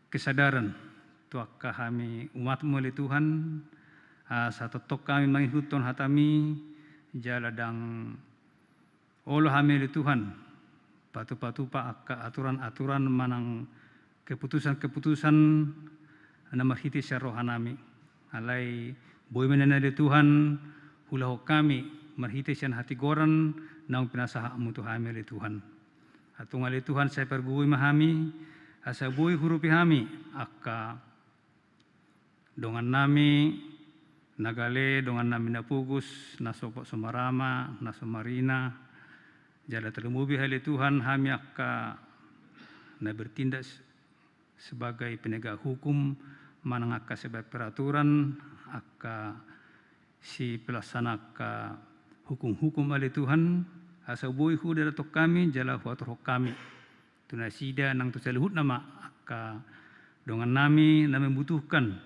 kesadaran tu angka hami umatMu ale Tuhan, asa tongtong hami mangihuthon hataMi, jala ndang olo hami ale Tuhan patupatupa angka aturan-aturan manang keputusan-keputusan na marhite sian rohanami. Alai boi ma nian ale Tuhan huulahon hami marhite sian hatigoran naung pinasahatMu tu hami ale Tuhan. Antong ale Tuhan, sai pargogoi ma hami, asa boi huurupi hami angka dongannami na gale, dongannami na pogos, na so, so marama, na so marina, jala tarlumobi ale Tuhan hami angka na bertindak se-, sebagai penegak hukum, manang angka sebagai peraturan, angka sipelaksana angka hukum-hukum ale Tuhan, asa boi hudathon hami, jala huaturhon hami. Tu nasida nang tu saluhutna ma angka dongannami na membutuhkan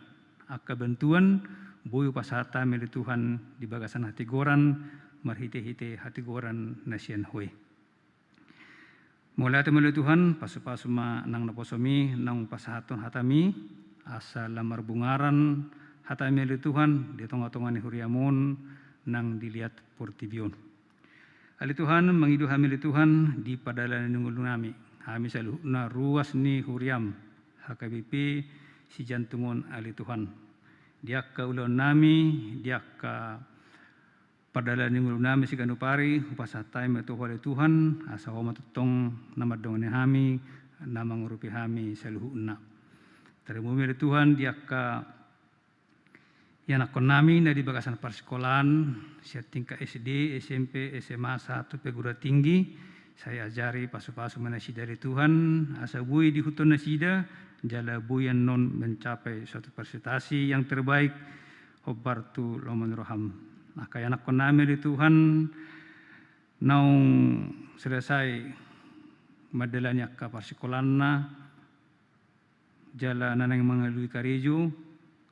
angka bantuan, boi hupasahat hami ale Tuhan di bagasan hatigoran, marhite-hite hatigoran na sian Ho i. Mauliate ma ale Tuhan, pasupasu ma nang naposomi naung pasahathon hataMi, asa lam marbungaran hataMi ale Tuhan di tongatonga ni huriaM on nang di liat portibi on. Ale Tuhan, mangido hami ale Tuhan di pardalanan ni ngolunami, hami saluhutna ruas ni huriaM H K B P Sijantung on ale Tuhan. Di angka ulaonnami, di angka pardalanan ni ngolunami siganup ari, hupasahat hami ma tu Ho ale Tuhan, asa Ho ma tongtong na mandongani hami, na mangurupi hami saluhutna. Tarlumobi ale Tuhan di angka ianakkonnami na di bagasan parsikolaan, sian tingkat S D, S M P, S M A sahat tu perguruan tinggi, sai ajari pasupasu ma nasida ale Tuhan, asa boi diihuthon nasida, jala boi annon mencapai suatu prestasi yang terbaik, hombar tu lomo ni rohaM. Angka ianakkonnami ale Tuhan, naung selesai mandalani angka parsikolaanna, jala na naeng mangalului karejo,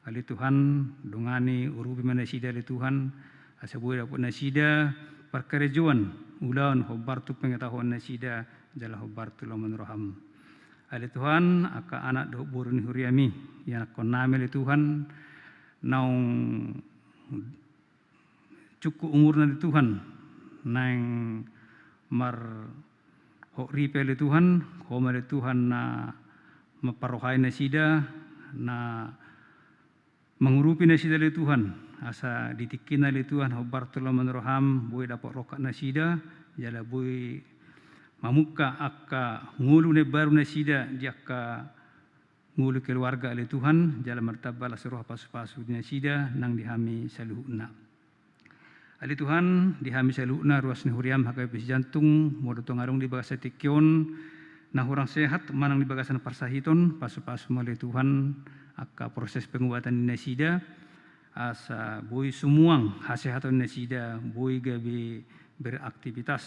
ale Tuhan, dongani urupi ma nasida ale Tuhan, asa boi dapot nasida parkarejoan, ulaon hombar tu pengetahuan nasida, jala hombar tu lomo ni rohaM. Ale Tuhan, angka anak dohot boru ni huriaMi, ianakkonnami ale Tuhan, naung cukup umurna ale Tuhan, naeng marhot ripe ale Tuhan, Ho ma ale Tuhan na mamparrohai nasida, na mangurupi nasida ale Tuhan, asa di tingkina ale Tuhan hombar tu lomo ni rohaM, boi dapot rongkap nasida, jala boi mamungka angka ngolu na imbaru nasida di angka ngolu keluarga ale Tuhan, jala martamba las ni roha pasupasu di nasida nang di hami saluhutna. Ale Tuhan, di hami saluhutna ruas ni huriaM H K B P Sijantung, molo tung adong di bagasan tingki on na hurang sehat manang di bagasan parsahiton, pasupasu ma ale Tuhan angka proses pengobatan ni nasida, asa boi sumuang hasehaton nasida, boi gabe beraktivitas,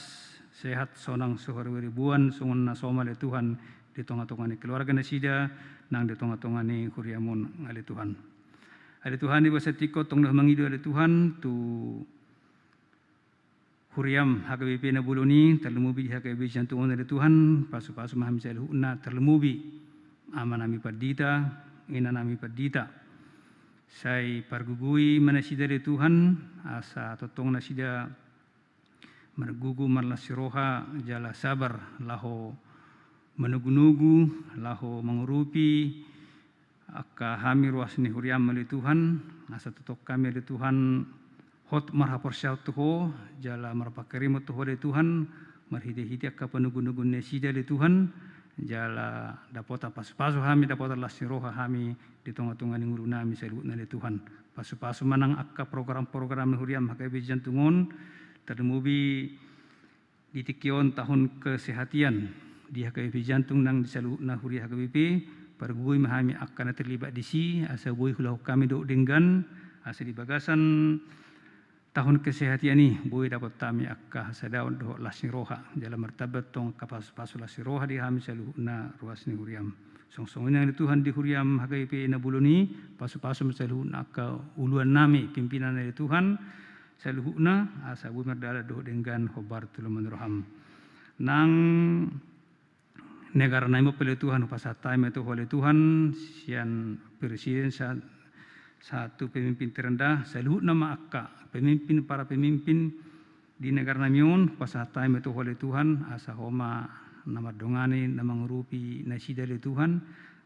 sehat sonang so huribuan, songon na somal ale Tuhan di tongatonga ni keluarga nasida, nang di tongatonga ni huriaM on ale Tuhan. Ale Tuhan, di bagasan tingki on tong do mangido ale Tuhan tu huriaM H K B P na bolon i, tarlumobi di H K B P Sijantung on ale Tuhan, pasupasu ma hami saluhutna, tarlumobi amanami pandita, inanami pandita. Sai pargogoi ma nasida ale Tuhan, asa tongtong nasida margogo marlas ni roha jala sabar laho manogunogu, laho mangurupi angka hami ruas ni huriaM ale Tuhan, asa tongtong hami ale Tuhan hot marhaporseaon tu Ho, jala marpangkirimon tu Ho ale Tuhan, marhitehite angka panogunogu nasida ale Tuhan, jala dapotan pasupasu hami, dapotan las ni roha hami di tongatonga ni ngolunami saluhutna ale Tuhan. Pasupasu ma nang angka program-program ni huriaM H K B P Sijantung on, tarlumobi di tingki on tahun kesehatan di H K B P Sijantung nang di saluhutna huria H K B P, pargogoi ma hami angka na terlibat disi, asa boi huulahon hami dohot denggan, asa di bagasan tahun kesehatan i boi dapot hami angka hasadaon dohot las ni roha, jala martamba tong angka pasupasu las ni roha di hami saluhutna ruas ni huriaM. Songon i nang ale Tuhan di huriaM H K B P na bolon i, pasupasu ma saluhutna angka uluannami, pimpinan ale Tuhan, saluhutna, asa boi mardalan dohot denggan hombar tu lomo ni rohaM. Nang negaranami on pe ale Tuhan, hupasahat hami ma tu Ho ale Tuhan, sian presiden sa-, sahat tu pemimpin terendah, saluhutna ma angka pemimpin, para pemimpin di negaranami on, hupasahat hami ma tu Ho ale Tuhan, asa Ho ma na mandongani, na mangurupi nasida ale Tuhan,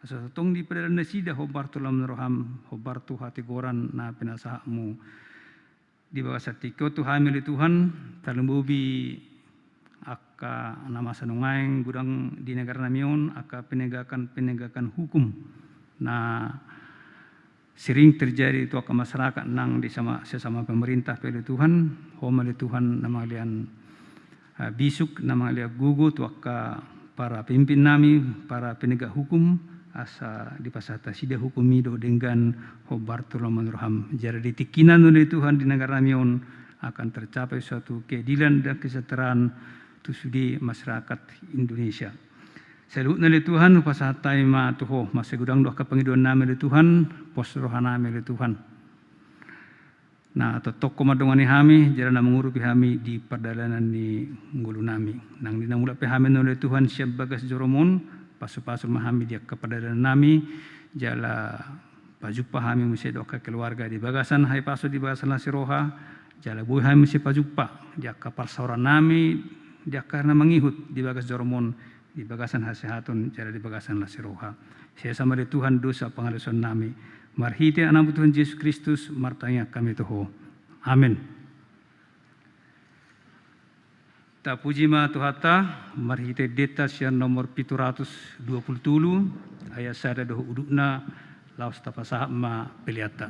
asa tongtong dipadalan nasida hombar tu lomo ni rohaM, hombar tu hatigoran na pinasahatMu. Di bagasan tingki on tu hami ale Tuhan, tarlumobi angka na masa nuaeng godang di negaranami on, angka penegakan-penegakan hukum na sering terjadi tu angka masyarakat nang di sama, sesama pemerintah pe ale Tuhan, Ho ma ale Tuhan na mangalean, eh, bisuk, na mangalean gogo tu angka para pemimpin nami, para penegak hukum, asa dipasahat nasida hukum i dohot denggan hombar tu lomo ni rohaM. Jala di tingkina on ale Tuhan di negaranami on akan tercapai suatu keadilan dan kesejahteraan tu sude masyarakat Indonesia. Saluhutna ale Tuhan, hupasahat hami ma tu Ho, mansai godang do angka pangidoannami ale Tuhan, pos rohanami ale Tuhan. Na tongtong Ho mandongani hami, jala na mangurupi hami di pardalanan ni ngolunami. Nang di na mulak pe hami on ale Tuhan sian bagas joroM on, pasupasu ma hami di angka pardalanannami, jala pajumpa hami muse dohot angka keluarga di bagasan hahipason, di bagasan las ni roha, jala boi hami muse pajumpa di angka parsaorannami, di angka na mangihut di bagas joroM on, di bagasan hasehaton jala di bagasan las ni roha. Sesa ma ale Tuhan dosa pangalaosionnami. Marhite AnakMu Tuhan Jesus Kristus martangiang hami tu Ho. Amen. Tapuji ma Tuhanta, marhite endenta sian nomor pitu ratus dua pulu tolu, ayat sada dohot udutna, laos tapasahat ma peleanta.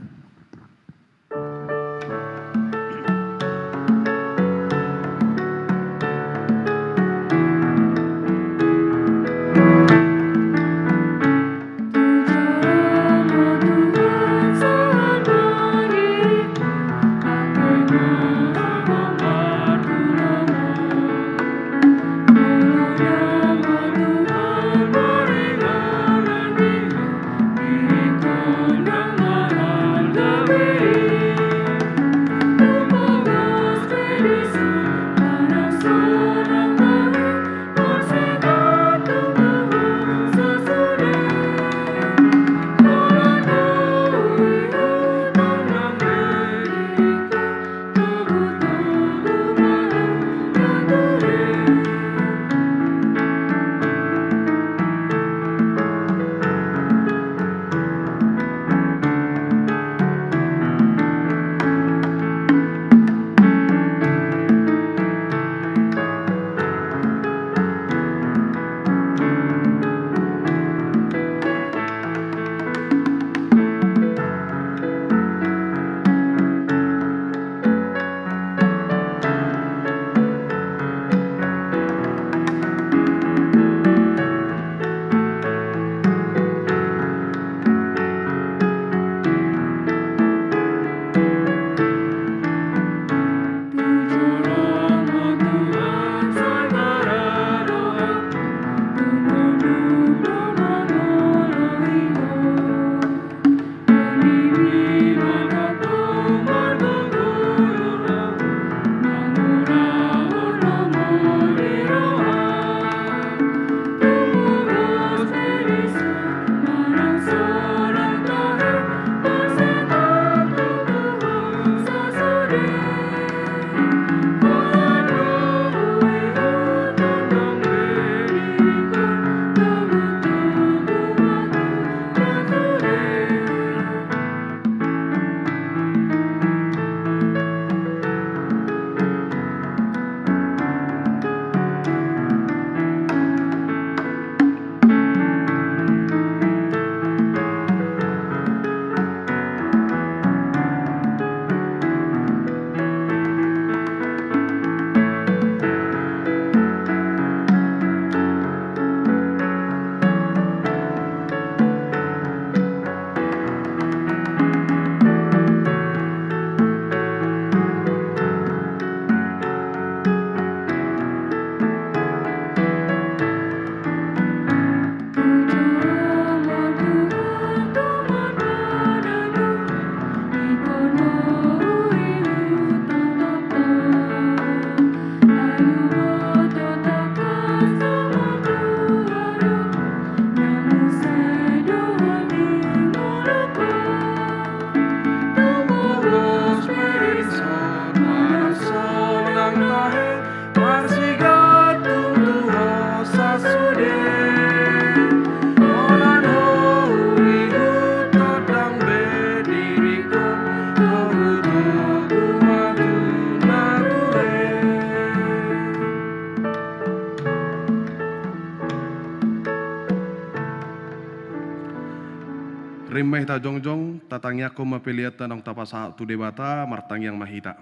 Rap ma hita jongjong, tatangiangkon ma peleanta naung tapasahat tu Debata. Martangiang ma hita.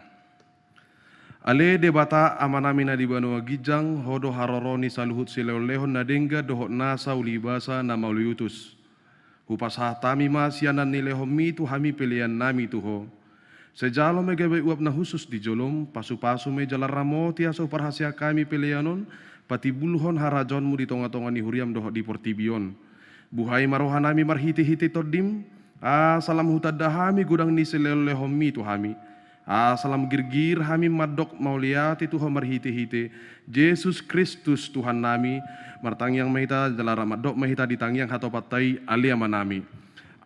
Ale Debata, Amanami na di banua ginjang, Ho do haroro ni saluhut silehonlehon na denggan dohot nasa ulibasa na mauliutus. Hupasahat hami ma sian na nilehonMi tu hami peleannami tu Ho. Sai jalo ma i gabe uap na hushus di joloM, pasupasu ma i jala ramoti asa huparhaseang hami pelean on patimbulhon harajaonMu di tongatonga ni huriaM dohot di portibi on. Buhai ma rohanami marhitehite TondiM, asa lam hutanda hami godang ni silehonlehonMi tu hami. Asa lam girgir hami mandok mauliate tu Ho marhitehite Jesus Kristus Tuhannami. Martangiang ma hita jala rap mandok ma hita di tangiang hatopanta i: Ale Amanami.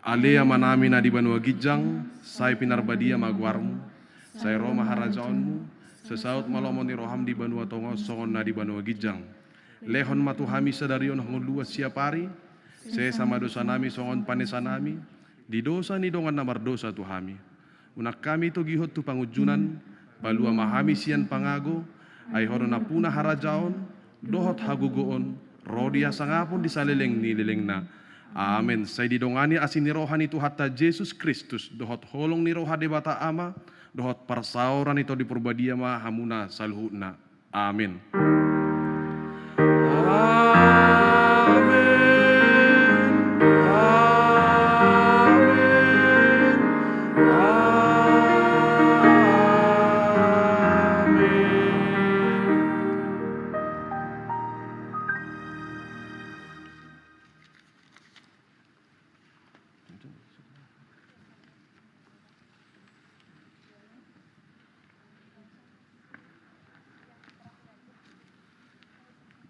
Ale Amanami na di banua ginjang, sai pinarbadia ma goarMu. Sai ro ma harajaonMu. Sai saut ma lomo ni rohaM di banua tonga on songon na di banua ginjang. Lehon ma tu hami sadari on hangoluan siapari. Sesa ma dosanami songon panesanami di dosa ni dongan na mardosa tu hami. Unang hami togihon tu pangunjunan. Palua ma hami sian pangago. Ai Ho do nampuna harajaon dohot hagogoon ro di hasangapon di saleleng ni lelengna. Amen. Sai didongani asi ni roha ni Tuhanta Jesus Kristus dohot holong ni roha Debata Ama dohot parsaoran ni Tondi Parbadia ma hamuna saluhutna. Amen. Amen. Amen. Amen.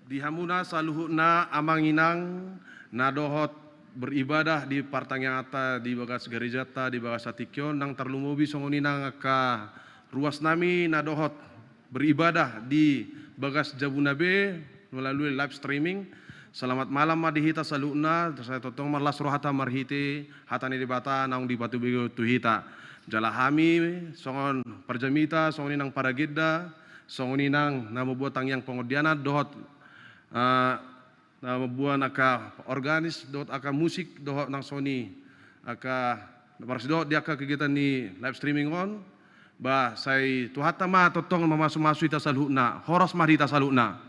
Di hamuna saluhutna amang inang na dohot beribadah di partangianganta di bagas garejanta di bagas tingki on, nang tarlumobi songon i nang angka ruasnami na dohot beribadah di bagas jabuna be melalui live streaming. Selamat malam ma di hita saluhutna, sai tongtong ma las rohanta marhite hata ni Debata naung dipatubegehon tu hita. Jala hami songon parjamita, songon i nang paragenda, songon i nang na mamboan tangiang pangondianan dohot, eh, na mamboan angka organis dohot angka musik dohot nang songon i angka na parsidohot di angka kegiatan ni live streaming on. Ba sai Tuhanta ma tongtong mamasumasu hita saluhutna. Horas ma di hita saluhutna.